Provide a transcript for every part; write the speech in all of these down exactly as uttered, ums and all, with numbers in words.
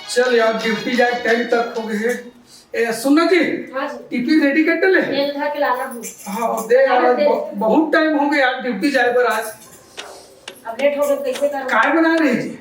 चल यार, ड्यूटी जाए टाइम तक हो गए। ए, सुन ना जी, हाँ जी। टिफिन रेडी कर ले। ये उठा के लाना हूँ। हाँ, दे यार, अरे दे। ब-, बहुत टाइम हो गया यार ड्यूटी जाए पर आज। अब लेट हो गए, कैसे करूँ? काय बना रही जी?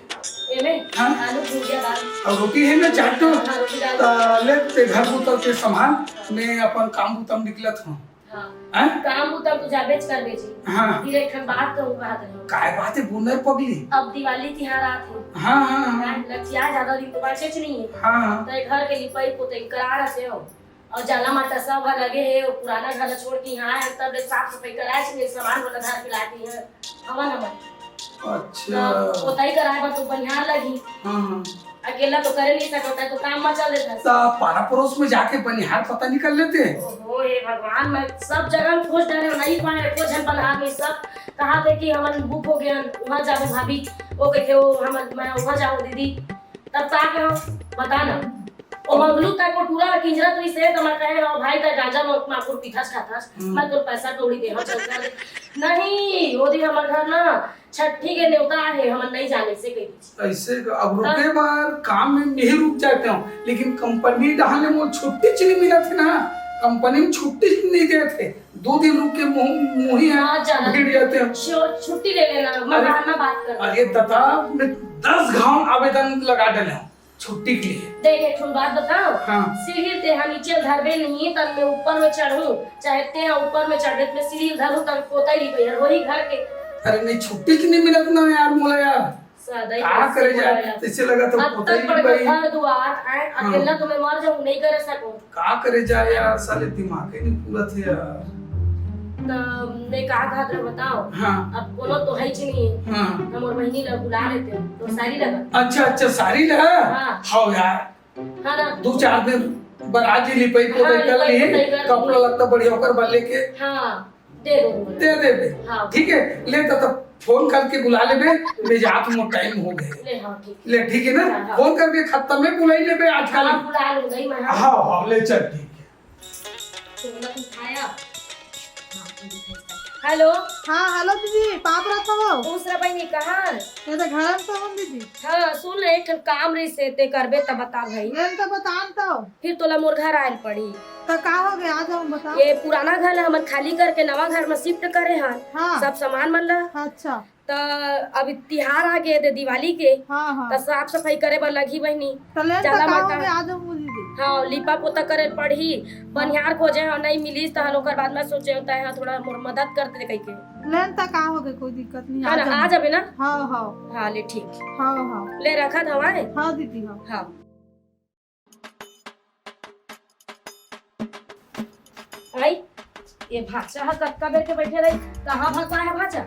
ये में हाँ? आलू भुजिया दाल। और रोटी है ना, चार ठो? हाँ, रोटी दाल। त ले ते घर उतर के संभाल, मैं अपन काम उतम निकलत हूँ। हाँ। हैं? काम उतम तो जाबेच करबे जी। हाँ। फिर एक ठन बात कहूँ, कहा दे। काय बात है, बोल ना पगली। अब दिवाली तिहार आत है। हाँ, हाँ, हाँ। हैं? लचिया ज्यादा दिन तो बाँचे च नहीं है। हाँ, हाँ। तो ये घर के लिपाई पोताई करा रहे हो। और जाला माटा सब ह लगे हे, वो पुराना घर ला छोड़ के यहाँ आए, तब ले साफ सफाई कराए, से सामान वाला धर के लाती है। हवा ना मन। अच्छा। तो पोताई कराए बर तो बनिहार लगी। हाँ, हाँ। अकेला तो करे नहीं सकता है, तो काम में चल देता है। तो पारा पड़ोस में जाके बनिहार पता नहीं कर लेते? ओहो, हे भगवान, मैं सब जगह में खोज डारे, नहीं पाए, एको झन बनिहार नहीं, सब कहा थे कि हमन बुक हो गए, वहाँ जाबो भाभी, वो कहते, वो हम, मैं वहाँ जाऊँ दीदी, तब का कहो, बता ना। ओ मंगलू तक वो टूरा ला किंजरत रहिस हे, त मैं कहे, "हाँ भाई, तै गांजा म-, माखुर पीथस खाथस, हम्म। मैं तोर पैसा कौड़ी देहूँ, चल कर दे।" "नहीं, वो दिन हमर घर ना छट्ठी के नेवता आहे, हमन नहीं जाने से कही।" ऐसे का, अब रुके हाँ। बार काम में नहीं रुक जाते हो, लेकिन कंपनी डहाने वो छुट्टी च नहीं मिला थे ना, कंपनी में छुट्टी च नहीं देते। दो दिन रुक के मुंह, मुंह ही हाँ, जाना। भिड़ जाते हैं। छो-, छुट्टी ले लेना, मैं अरे, बाद में बात करता अरे हूँ। दादा, मैं दस घाव आवेदन लगा डाले हूँ छुट्टी के लिए। देख, एक ठो बात बताओ। हाँ। सीढ़ी ते हा नीचे धरबे नहीं, तब मैं ऊपर में चढ़ूँ, चाहे ते हा ऊपर में चढ़े, मैं सीढ़ी धरूँ, तब पोता ही नहीं भैया, वही घर के। अरे नहीं, छुट्टी की नहीं मिलत ना यार, मोला यार। सदा ही का ऐसे करे जाए? बोला है। तैसे लगा तो अब पोता तक ही बड़का भाई। घर दुआर है, हाँ। अकेला तो मैं मर जाऊँ, नहीं करे सकूँ। का करे जाए यार, साले दिमाग ही नहीं पूरा थे यार। तो मैं का कहत रहे बताओ? हाँ। अब कोनो तो है ही नहीं। हाँ। हम और बहिनी ला बुला लेते हो, तो सारी लगा। अच्छा, अच्छा, सारी लगा? हाँ। हाँ यार। हाँ ना? दो चार दिन बर आज ही लिपाई हाँ, पोताई कर लिपाई ली, पोताई कर कपड़ा ली। लत्ता बढ़िया ओकर बर लेके। हाँ। दे दो बोल। दे देबे। हाँ। ठीक है, ले तो तब फोन करके बुला लेबे, मैं जात हूँ, टाइम हो गए। ले, हाँ, ठीक। ले, ठीक है ना? हाँ, हाँ। फोन करके खत्म में बुलाई लेबे आजकल। हाँ, बुला लूँ, नहीं मैं, हाँ। हाँ, हाँ, ले चल, ठीक है। तो बोला, तू उठाया। हेलो। हाँ, हेलो दीदी, पाप रहता हो? दूसरा बहिनी, कहाँ है? ये तो घर में तो हूँ दीदी। हाँ, सुन ना, एक ठन काम रहिस हे, ते करबे त बता भाई। मैं तो बतान तो। फिर तोला मोर घर आयल पड़ी। त का हो गया, आ जाओ, बताओ। ये पुराना घर ला हमन खाली करके नवा घर में शिफ्ट करे हन। हाँ। सब सामान मन ला। अच्छा। त अब तिहार आ गए दे दिवाली के। हाँ, हाँ। त साफ सफाई करे बर लगही बहिनी। त ले न, जाला त का हो मटा। गया, आ जाओ, मुझे दे। हाँ, लीपा पोता करे पड़ही, बनिहार खोजे हन, नहीं मिलिस, तहन ओकर बाद में सोचे होता है, थोड़ा मोर मदद कर दे कहिके। ले न, त का हो गए, कोई दिक्कत नहीं, हाँ आ ना, जाओ। आ जाबे ना? हाँ, हाँ। हाँ, ले ठीक। हाँ, हाँ। ले रखत हवय। हाँ दीदी, हाँ। हाँ। आई, ये भांचा ह कतका बेर के बैठे रही, कहाँ फंसा है भांचा?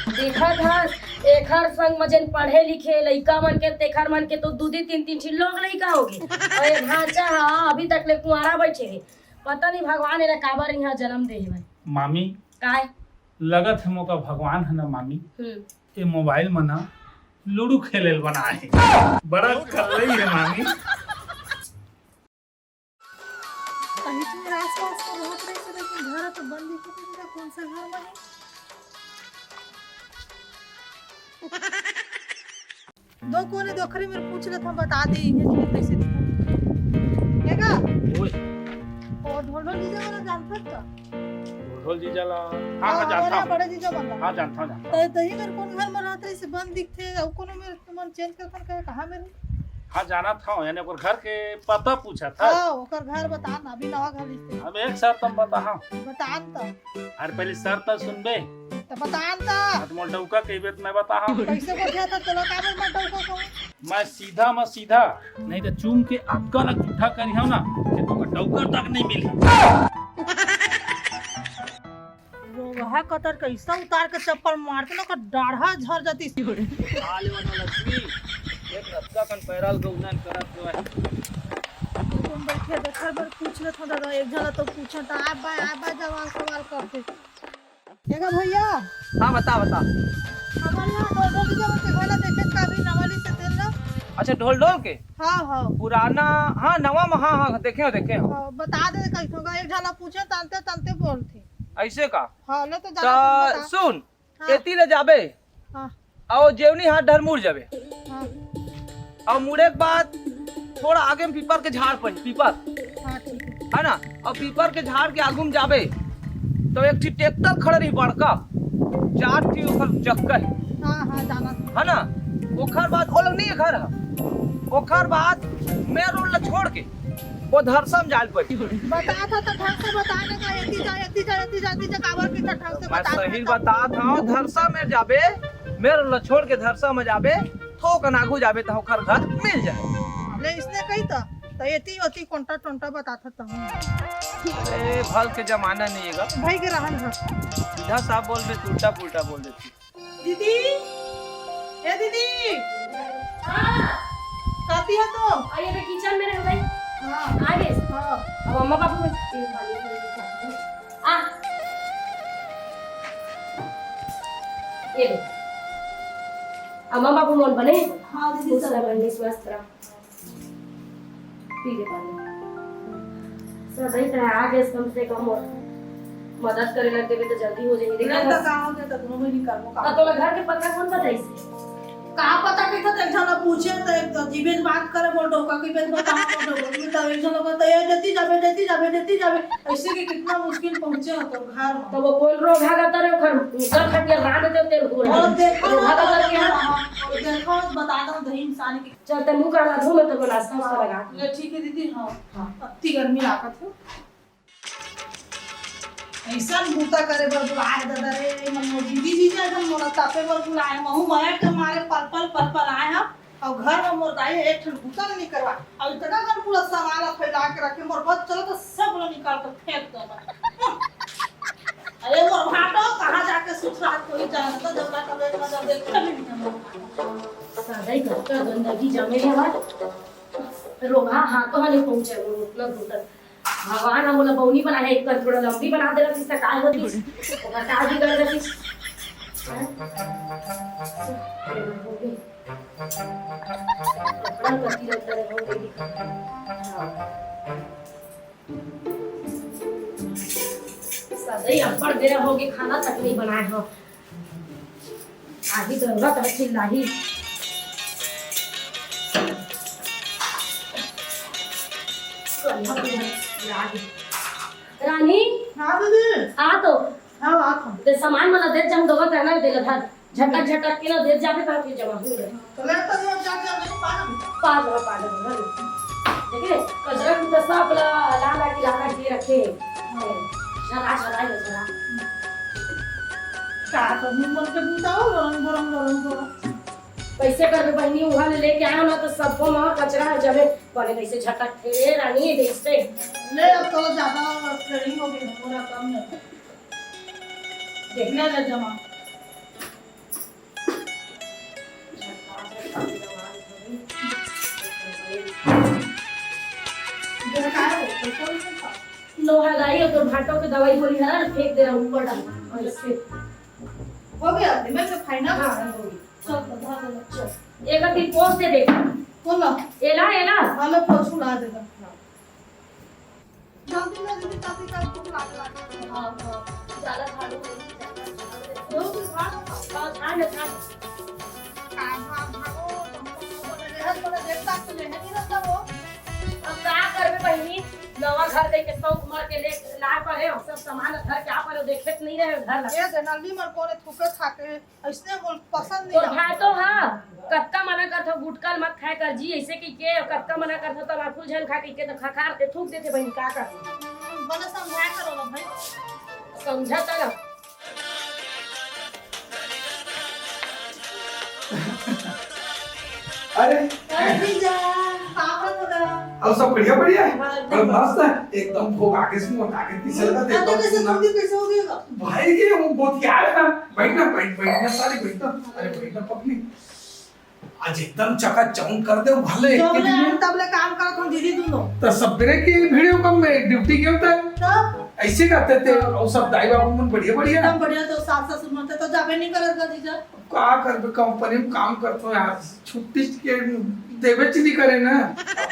देखत हस, एखर संग म जेन पढ़े लिखे लइका मन के, तेखर मन के तो दू दू तीन तीन ठी लोग लइका होगे। अउ ये भांचा ह अभी तक ले कुंवारा बैठे हे। पता नहीं भगवान एला काबर इहाँ जन्म दे हवय। मामी, काय? लगत हे मोका भगवान ह ना मामी, हम्म। ए मोबाइल म ना लूडो खेले ल बनाए हे। बड़ा कल्लई हे मामी। कहीं तुम्हें आसपास में रहत रही से, लेकिन घर तो बंद दिखे, तो इनका कौन सा घर में है? दो कोने दोखरी में पूछ लेत हम, बता दे, ये चीज कैसे दिखा। देखा? ओए। ओ ढोल ढोल जीजा वाला जानत हस का? ढोल ढोल जीजा ला? हाँ, हाँ, हाँ, जानता हमारे हूँ। बड़े जीजा वाला। हाँ, जानता हूँ, जानता हूँ। तो दही मेरे कौन घर में रहत रही से बंद दिखते, और कोनो मेरे तुमन चेंज कर कर कहे कहाँ में रही? हाँ, जानत हूँ, यानी ओकर घर के पता पूछत हस। हाँ, ओकर घर बता ना, अभी नवा घर रिश्ते। अब एक शर्त हम बता, हाँ। बता न तो। अरे पहले शर्त सुनबे। तो बता न तो। हाँ, तो मोर डौका कहिबे तो मैं बता, हाँ। कैसे बोलते था, तोला का बोल मैं डौका कहूँ? मैं सीधा, मैं सीधा, नहीं तो चूम के अतका ला जूठा करिहौं ना कि तोका डौका तक नहीं मिली। रोगहा कतर कैसा उतार के चप्पल मारते ना, ओकर डाढ़ा झर जाती। आ ले वना लक्ष्मी, एक रत्ता कन पैराल गौनन करत जो है। तुम बैठे देखर बर पूछ लेत हो दादा, एक झला तो पूछे त आ बा, आ बा जवाब सवाल करते। देखा भैया। हाँ, बता, बता। हमारे यहाँ ढोल ढोल के जब के भला देखे का भी नवाली से तेल ना। अच्छा, ढोल ढोल के? हाँ, हाँ। पुराना, हाँ, नवा में, हाँ, हाँ, देखे हो, देखे हो। हाँ, बता दे कैसे होगा, एक झला पूछे, तानते, तानते बोलते। ऐसे का? हाँ, ले तो त जाना तुम बता। सुन, हाँ। एती ले जाबे। हाँ। अउ जेवनी हाथ डहर मुड़ जाबे। हाँ। अउ मुड़े के बाद थोड़ा आगे में पीपर के झाड़ पर, पीपर, हाँ, ठीक है। है ना? अउ पीपर के झाड़ के आगू में जाबे तो एक ठी ट्रैक्टर खड़े रही बड़का, चार ठी ओकर चक्का है। हाँ, हाँ, जाना। है ना? ओकर बाद ओ लोग नहीं घर है, ओकर बाद मेन रोड ला छोड़ के वो धरसा में जाल पड़ी। बता था तो ढंग से बताने का, एती जा, एती जा, एती जा, एती जा, काबर की ढंग से मैं बता सही था। बता था, धरसा में जाबे, मेन रोड ला छोड़ के धरसा में जाबे, थोकन आगू जाबे त ओकर घर मिल जाए। ले इसने कही त, त एती ओती कोंटा टोंटा बताथस तहूँ। ए, भल के जमाना नहीं है गा। भाई के रहन घर। सीधा साफ बोल दे, उल्टा पुल्टा बोल देती। दीदी, ए दीदी। हाँ। काती है तो? अरे, अबे किचन में रह गई। हाँ। आ गए? हाँ। अब अम्मा बाबू में आ। ये लो। अम्मा बाबू मन बने? हाँ दीदी, खुश सब रह, बने। स्वस्थ रह। पी ले पानी। सदाई तरह आ गए, कम से कम मदद करे लग देबे तो जल्दी हो जाही। देखा तुरंत था? का हो गया, तो दोनों में निकाल वो का। तो तोला घर के पता कौन बताइस? का पता कैसे टेंशन ना पूछे, तो एक तो जीवे बात करे, बोल डोका की बेच बता, बोल डोका की तो एक जन को तो ये देती जाबे, देती जाबे, देती जाबे। ऐसे कि कितना मुश्किल पहुंचे हो तो घर में। तो वो कौन रोग है, गतर है, घर घर खटिया रांध दे तेल घोर। और देखो रोग है, गतर के। और देखो, बता दो, दही इंसान की चलते मुंह का धो में तो नाश्ता वास्ता लगा। ले ठीक है दीदी, हाँ। हाँ। अत्ती गर्मी लागत हो। ऐसा बूता करे बर बुलाए दादा रे, मन मोर दीदी जी जाए, हम मोला तापे बर बुलाए, महू मया के मारे पल पल पल पल आए हम। और घर में मोर दाई एक ठन बूता नहीं करवा, और इतना कन पूरा सामान फैला के रखे, मोर बस चलो तो सब लोग निकाल कर फेंक दो। अरे मोर भाटो, कहाँ जाके सुख रहा कोई जानता, जब तक एक नजर देखे भी नहीं हम। सदाई घर का गंदगी जमे है हमारे। रोगहा हाथों हाथ नहीं पहुंचे, वो उतना दूर तक। भगवान ह मोला बौनी बनाए हे, एक कन थोड़ा लंबी बना दे रहतिस त काय होतिस? ओकर का बिगड़ जातिस? हैं? कपड़ा कति रंग करे हो गई। सदाई अब्बड़ बेरा होगे, खाना तक नहीं बनाए हो। आही गंगा तरह चिल्लाही। रानी। हाँ दीदी। आ तो। हाँ, आ तो। ते सामान मन ला देत जाहूं, दवा कहना दे ला धर। झटक झटक के ना देत जाबे, तहां फिर जमा हो जाए। तो ले तो जो जा, जा, नहीं पाना। पा दो, पा दो, पा दो। देखे, कचरा कुचरा सब ला, ला, ला के, ला, ला के रखे। झरा, झरा, झरा। का तो मुंह मन के बूता हो, गरम, गरम, गरम, गरम। कैसे करबे बहिनी, उहाँ ले लेके आए हो ना, तो सबको वहाँ कचरा है जमे। बने कैसे झटक थे, रानी, जैसे। ले, अब तो ज्यादा training हो गई, पूरा कम है। देखना ले जमा। लोहा गाई और तो भाटों के दवाई गोली हरा फेंक दे रहा ऊपर डाल। और इससे हो गया, दिमाग में खाई ना। हाँ, हो गई। चल, तो धार दे, चल। एक अभी पोंछ दे दे। कौन ला? एला, एला। हाँ, मैं पोंछू ला देगा। जल्दी, जल्दी, जल्दी, जल्दी, भूख लाग, लाग। हाँ, हाँ। जाला झाड़ू नहीं, झाड़ू नहीं। बहुत झाड़, हाँ, झाड़, झाड़। का भाग, भागो, तुमको बोले, रेहन बोले, देख, साथ में रेहन नहीं रहता वो। अब का करबे बहिनी, नवा घर देके शौक मर के ले, ला पड़े, हम सब सामान घर के आ पड़े, देखे तो नहीं रहे घर ला। ये दे, नली मर कोने थूके खाके। ऐसने मोला पसंद नहीं तोर भाई तो हा, कतका मना करथो गुटखा ल मत खाए कर जी, ऐसे कहिके, कतका मना करथो तमाकू झन खा कहिके, तो खखार के थूक देथे बहिनी, का कर? बने समझाया करो ना भाई। समझा तो ना। अरे, अरे जीजा, पापा तो ना। और सब बढ़िया, बढ़िया है? हाँ, एकदम। और मस्त है, एकदम भोग आगे से मोटा के पीछे लगा दे, अब तो एकदम कैसे सुना। जल्दी कैसे हो गया? भाई, ये वो बहुत यार है ना। बैठ ना, बैठ, बैठ ना, सारी बैठ ना। अरे, बैठ ना, पगली। आज एकदम चकाचौंध कर दे, भले एक जब के ले दिन में। आए, तब ले काम करत हूँ, दीदी, दोनों। तो सबेरे की वीडियो कम में ड्यूटी के होता है। तब? ऐसे करते थे, और सब दाई बाबू मन बढ़िया, बढ़िया। एकदम बढ़िया, तो सास ससुर मन तो जाबे नहीं करत का, जीजा। का करबे, कंपनी में काम करते हो यार, छुट्टी के देवे च नहीं करे ना।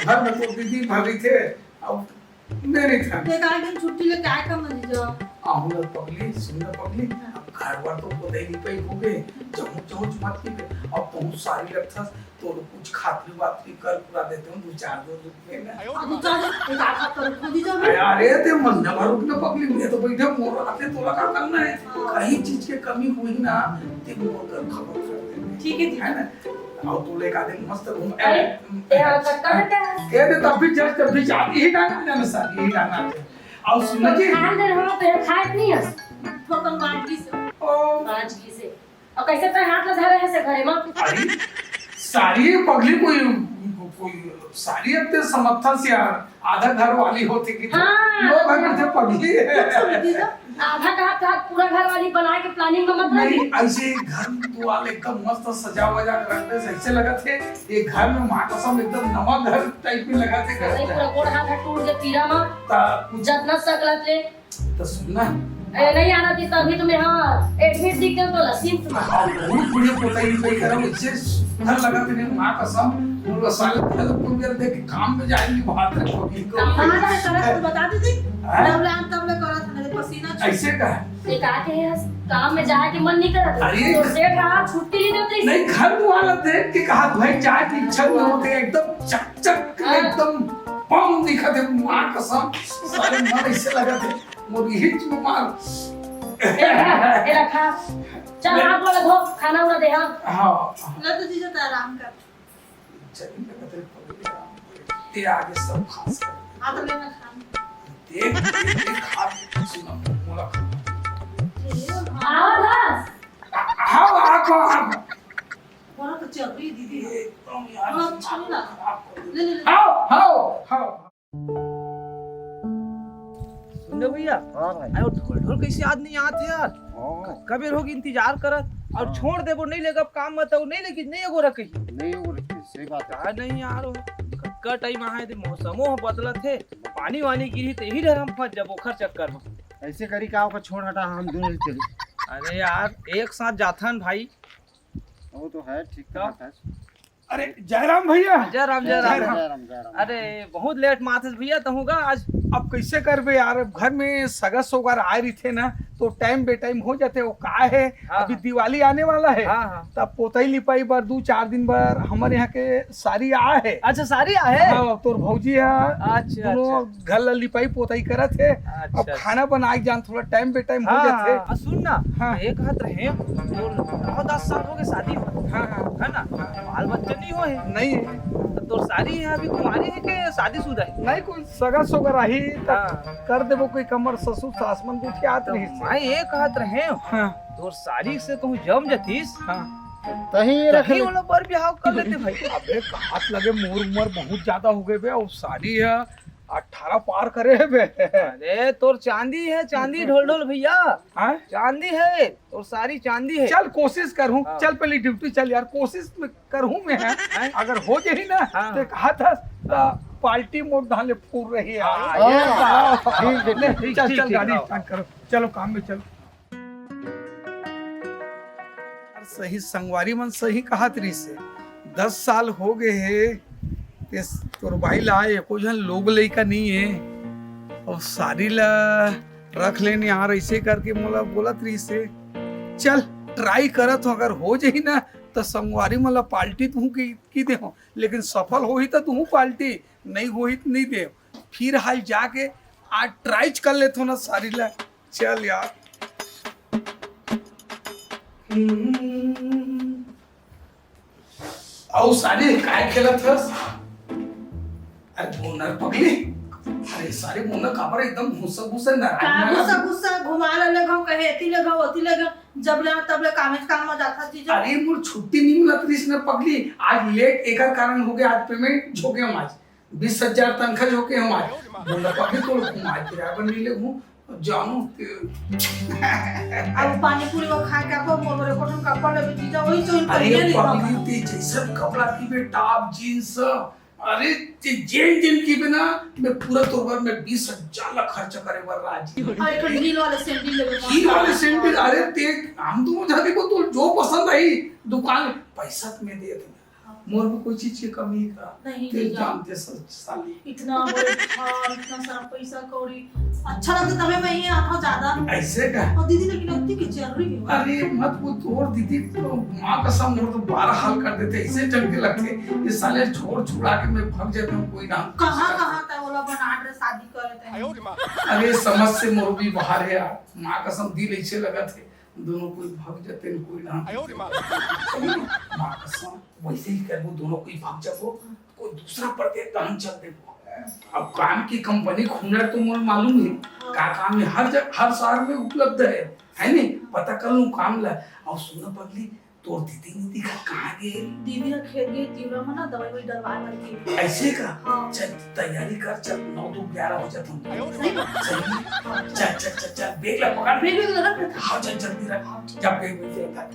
घर में तो दीदी भाभी थे, अब मेरी था। ते का दिन छुट्टी लेके आए का मत जाओ। आहू ना पगली, सुन ना पगली, अब हर बार तो पोतई लिपई होगे, चहुच चहुच मत लिपे। अब बहुत सारी रखथस, तो कुछ खातरी वातरी कर पूरा देते हो, दो चार दो रुपये में। अब दो चार दो, एक आधा तो खुद ही जाओ। अरे, अरे, ते मन ना भर रुपये पकड़ी, मैं तो बैठे मोर आते, तोला का करना है? हाँ। कहीं चीज के कमी हुई ना, ते मोर कर खबर कर दे। ठीक है जी। है ना? और तू लेकर दे मस्त घूम। अरे, ए, ए, आ, कब तक है? ए, दे, तब भी जस्ट, तब भी जा, यही गाना, गाना सर, यही गाना। और सुन जी। खान दे रहा तो खाए नहीं है। थोड़ा कम बांट ली से। ओ। बांट ली से। और कैसे तय हाथ में धरे है से घरे में? अरे, सारी पगली कोई, कोई सारी अब ते समझथस यार, आधा घर वाली होती कि हाँ। लोग घर में पगली है। समझी ना? आधा का हाथ, हाथ पूरा घर वाली बना के प्लानिंग में मत रही। नहीं, ऐसे घर दुआर एकदम मस्त सजा वजा के रखते, ऐसे लगत है, ये घर में माँ कसम एकदम नवा घर टाइप में लगत है घर। नहीं, पूरा गोड़ हाथ टूट के पीरा में। ता कुछ जतना सकलत ले। तो सुन ना। ए, नहीं आना थी तभी तुम्हें, हाँ, एडमिट दिख गए तो लसीम तुम्हारा। हाँ, बहुत बढ़िया पोता ही कोई करम, इससे घर लगा तेरे माँ कसम, वो साले पहले तुम जब देख के काम में जाएंगे, बाहर तक होगी। काम में जाए। करत तो बता दीदी, हैं? तब ले, तब ले करत, मेरे पसीना छूट ऐसे का है? ये का के है, काम में जाए के मन नहीं करत। अरे। तो सेठ रहा, छुट्टी नहीं देते। नहीं, घर वाला देख के कहा, "भाई, जाए की इच्छा नहीं होती, एकदम चक चक, हाँ। एकदम बम दिखत है, माँ कसम, साले मन ऐसे लगत है।" मोर हिच में मार। ए रखा, ए रखा। चल, हाथ वाला धो, खाना उना दे, हाँ। हाँ। ले तो जीजा, तो आराम कर। चल, मैं कहते हैं, पकड़ के आराम कर। ये आगे सब खास कर। हाँ, तो ले मैं खाऊं। देख, देख, देख, खा, सुना, मोला खा। आओ, घास। आ-, आओ, आ, खा, आ। बोला तो चल रही दीदी। एकदम यार, हाँ, दिमाग छू ना। खराब कर दे। ले, ले, ले। आओ, आओ, आओ। सुन ना भैया, हाँ भाई। अरे वो ढोल ढोल कैसे याद नहीं आत है यार? हाँ। कतका बेर होगे इंतजार करत, और हाँ। छोड़ देबो, नहीं लेगब काम में तो नहीं लेके नहीं एगो रखे। नहीं एगो रखे, सही बात है। का नहीं यार, वो कतका टाइम आए थे, मौसमो ह बदलत है, पानी वानी गिरही तो यही डर हम फंस जाबो ओखर चक्कर में। ऐसे करी का, ओकर छोड़ हटा, हम दोनों ही चली। अरे यार, एक साथ जाथन भाई। वो तो है, ठीक तो? बात है। अरे जयराम भैया। जयराम, जयराम। जयराम, जयराम, जयराम। अरे बहुत लेट में आथस भैया, तहूँ का आज। अब कैसे करबे यार, अब घर में सगा सोगर आए रहिथे ना, तो टाइम बेटाइम हो जाथे। वो का है, हाँ, अभी हाँ। दिवाली आने वाला है, हाँ, हाँ। तब पोतई लिपाई बर दू चार दिन बर हमर यहाँ के सारी आ है। अच्छा, सारी आ है? हाँ, तोर भौजी है, अच्छा, दोनों अच्छा। घर ला लिपाई पोताई करत हे। अच्छा, अब अच्छा। खाना बनाए के जान थोड़ा टाइम बेटाइम हो हाँ, जाथे। हाँ, सुन ना, हाँ। मैं ये कहत रहे, तोर नौ दस साल हो गए शादी हो, हाँ, हाँ। है ना? हाँ। बाल बच्चे नहीं हो है? नहीं है। तो तोर सारी है अभी कुंवारी है कि शादीशुदा है? नहीं, कोई सगा सोगर आही, त हाँ। कर देबो, कोई कमर ससुर सास मन गोठियात तो रहिस। मैं ये कहत रहे, हाँ। तोर सारी से कहूँ जम जतीस, हाँ। तही रख तही ले। वाला बर बिहाव कर लेते भाई। अबे, कहत लगे मोर उमर बहुत ज्यादा हो गए बे, और सारी है अठारह पार करे है बे। अरे, तोर चांदी है, चांदी ढोल ढोल भैया। हाँ? चांदी है, तोर सारी चांदी है। चल, कोशिश करहूँ। हाँ। चल, पहले ड्यूटी चल यार, कोशिश में करहूँ मैं, हैं? हैं? अगर हो जाही ना, हाँ। तो कहा था, तो पार्टी मोर धान ले फूर रही है। हाँ, ये हाँ। बात। ठीक है, ले, ठीक, चल, ठीक, चल, ठीक, गाड़ी आओ। स्टार्ट करो, चलो काम में चलो। यार, सही संगवारी मन सही कहत रहिस हे, दस साल हो गए हे, ते तोर बाई ला एको झन लोग लइका नइ हे, अउ सारी ला रख लेन यार, अइसे करके मोला बोलत रहिस हे। चल, ट्राई करत हों, अगर हो जाही ना, त संगवारी मन ला पार्टी तुहूँ की, की देहूँ, लेकिन सफल होही त तुहूँ पार्टी, नइ होही त नइ देव। फिर हाल जाके आज ट्राई कर लेथों ना सारी ला। चल यार। हम्म। अउ सारी काय खेलत हस? अरे बोनर पगली। अरे सारी बोनर काबर एकदम घुसा घुसा नाराज का नाराज? घुसा घुसा घुमा ले, ले घाव कहे, एती ले घाव, ओती ले घाव। जब ले तब ले कामेच काम में जाथा जीजा। अरे मोर छुट्टी नहीं मिलत रहिस ना पगली। आज लेट एकर कारण हो गया, आज पेमेंट झोके हम आज। बीस हजार तनखा झोके हम आज। बोनर पगली तो घुमा फिरा बन नहीं ले घूम। जानो ते। अब पानी पूरी वो खा के आपको मोर बरे कोठन कपड़ा लेबे जीजा, वही तो अरे, पगली नहीं पगली पाऊंगा। ते जैसन कपड़ा की बे, टॉप जींस, अरे, ते जेन जेन की बे ना, मैं पूरा तोर बर मैं बीस हजार ला खर्च करे बर राजी। अरे, एक हील वाले सैंडल लेबे हील वाले सैंडल, अरे, ते हम दोनों जाने को तो जो पसंद आई दुकान, पैसा तो मैं दे दूंगा। मोर में कोई चीज की कमी हे का? नहीं, तें नहीं, जानते सच साली। इतना बड़े घर, इतना सारा पैसा कौड़ी, अच्छा लगता तबे मैं ये आता ज्यादा। ऐसे का? और दीदी, लेकिन इतनी की जरूरी नहीं। अरे मत, वो तोर दीदी तो माँ कसम, मोर तो बारह हाल कर देते, ऐसे चल के लगते। ये साले छोड़ छुड़ा के मैं भाग जाता हूँ, कोई ना। कहाँ, कहाँ तक बोला बना रहे शादी करे तैं? अरे समझ से मोर भी बाहर है यार, माँ कसम दिल ऐसे लगा थे, दोनों कोई भाग जाते हैं, कोई ना। माँ कसम, वैसे ही करबो, दोनों कोई भाग जाबो, कोई दूसरा परदेस तहन चल देबो। अब काम की कंपनी खुलना तो मोर मालूम है, का काम है, हर जग-, हर शहर में उपलब्ध है, है नहीं? पता कर लूँ काम ला। और सुन पगली, तोर दीदी नहीं दिखा, कहाँ गए? दीदी ह खेत गए, तिवरा में ना दवाई ववाई डलवा करके। ऐसे का? हाँ। चल तैयारी कर, चल नौ दो ग्यारह हो जाता हूँ। सही बात। सही में? हाँ। चल, चल, चल, चल, बैग ला पकड़। बैग ला रख। हाँ, चल, जल्दी रख। हाँ, ठीक। जा, बैग में से उठा।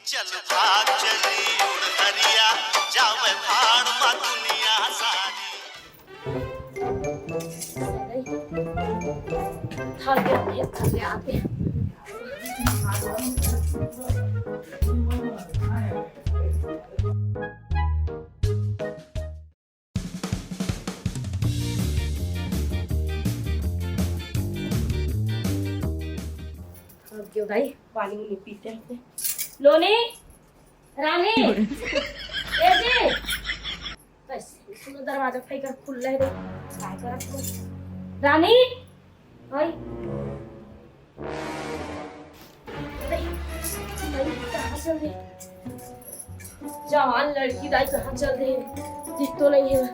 चल भाग चली उड़ दरिया, जावे भाड़ मा दुनिया सारी। थक गया, थक गया, आते। अब क्यों भाई, पानी उनी पीते हैं। लोनी, रानी, ए जी, कैसे सुनो दरवाजा फाई कर खुल रहे रे, काय करत हो? रानी, आई। अरे, भाई, कहाँ चल रही? जवान लड़की दाई कहाँ चल रही? दिख तो नहीं है।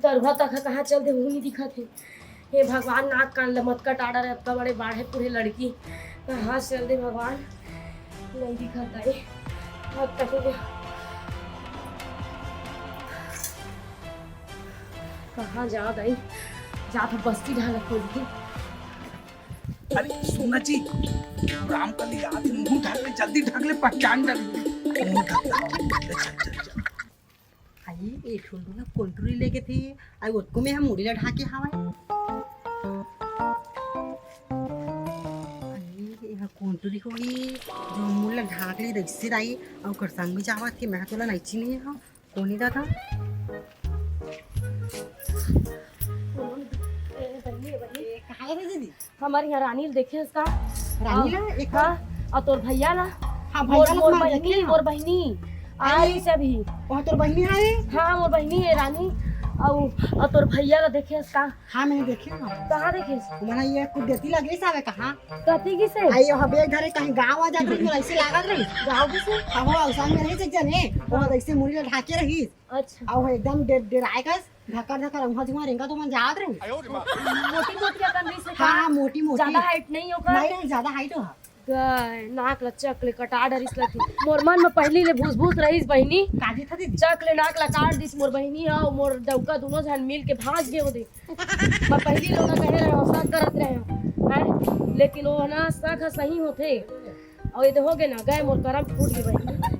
दरुहा तक कहाँ चल दे, वो नहीं दिखत है। हे भगवान, नाक कान ल मत कटा डारे, अतका बड़े बाढ़े पूरे लड़की कहाँ चल दे भगवान, नहीं दिखत है। अब तक कहाँ जा गई, जा तो बस्ती ढाला खोज के। अरे सुना जी, राम कली आज मुंह ढक ले, जल्दी ढक ले, पहचान डर। मुंह ढक ले, चल, चल, चल। आई, ए ठुलू ना कोंटुरी लेके थे, आई ओतको में हम मुड़ी ला ढाके हवाए। आई, ये हा कोंटुरी होगी, जो मुड़ी ला ढाक ले रहिसे दाई, अउ ओकर संग में जावत के, मैं तोला नइची नहीं हूँ। कोनी दादा? ए, बहिनी, ए, बहिनी। ए, कहाँ है दीदी? हमारे यहाँ रानी ल देखे हस का? रानी ला? एक हाँ, और तोर भैया ला? हाँ, भैया ला मोर तो मैं बहिनी, देखे हूँ। मोर बहिनी। आई अरे, से भी। वहाँ तोर बहिनी है? हाँ, मोर बहिनी है रानी। और, और तोर भैया ला देखे हस का? हाँ, मैं देखे हूँ। कहाँ देखे हस? तुम्हारा ये कुछ देती लग रही सावे कहाँ? कथी की से? आई, हम एक घरे कहीं गाँव आ जात रही, ऐसे लागत रही। गाँव की से? हाँ, हो, औसान में रही से जने, वो ऐसे मुड़ी ला ढाके रही। अच्छा। अउ एकदम डे-, डेराए कस, धकर धकर उहाँ जुहाँ रेंगा तो मन जात रही। मोटी मोटी अकन रही से का? हाँ, हाँ, मोटी मोटी। ज्यादा height नहीं ओकर? नहीं रही, ज्यादा height हो। गए, नाक ला चक ले कटा डरिस लगी। मोर मन में पहली ले भूस भूस रहीस बहिनी। काजी था दीदी? चक ले नाक ला काट दिस मोर बहिनी ह, मोर डौका दोनों झन मिल के भाग गए ओदे। मैं पहली लोग कहे रहे हो, शक करत रहे हो, हैं? लेकिन वो ना शक ह सही होथे। और ये तो हो गए ना, गए मोर करम फूट गए बहिनी।